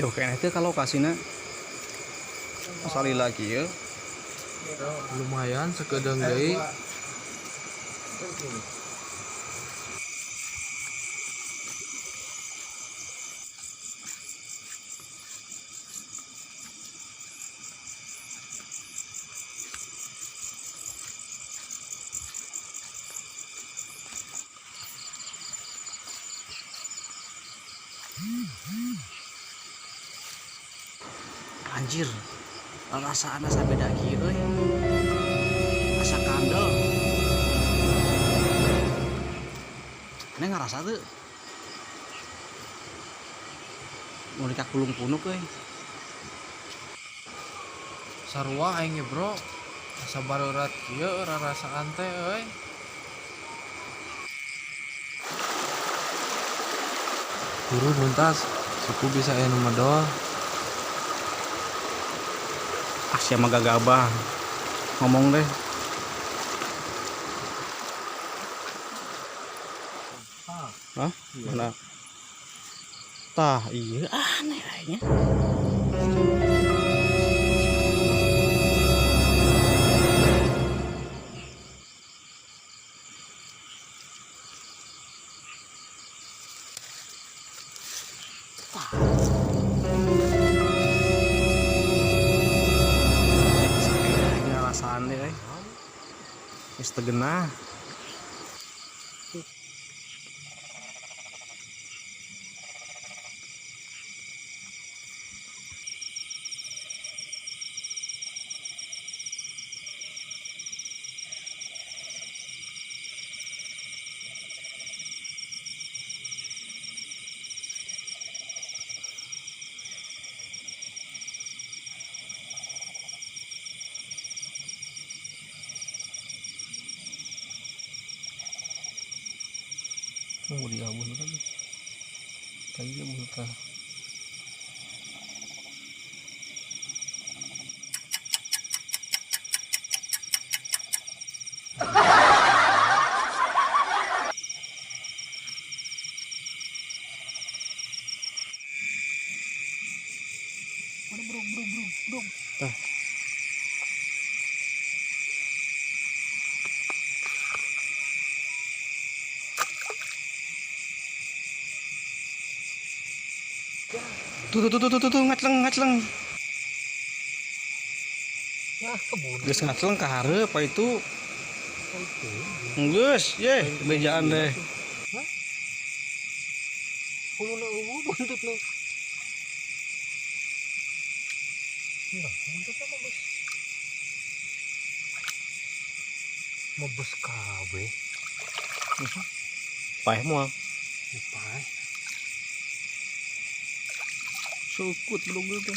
Jauh keneh teh ka lokasina. Salila kieu. Lumayan sakedeung deui. Anjir, rasaan asa beda kieu euy. Asa kandel. Ini ngarasa tuh. Mun kakulung punuk euy. Sarua aing ge, Bro. Asa bareurat kieu rarasaan teh euy. Turun mentas, suku bisa aya nu medol. Ah, sia mah gagabah. Ngomong deh. Hah? Mana? Tah, iya aneh aingnya. Rasaan deh, euy. Geus teu genah. Oh, di abun tadi. Tadi abun tah. Mana bro bro bro bro. Tah. Tuh tuh tuh tuh tuh, tuh ngacleng ngacleng. Ya, kebun. Geus ngacleng ka hareup itu. Geus, ye, bejaan deh. Hah? Huluna eueuh buntutna. Mira, buntutna mah geus. Mebes kabeh. Paeh moal. Paeh. Sukut belum gitu.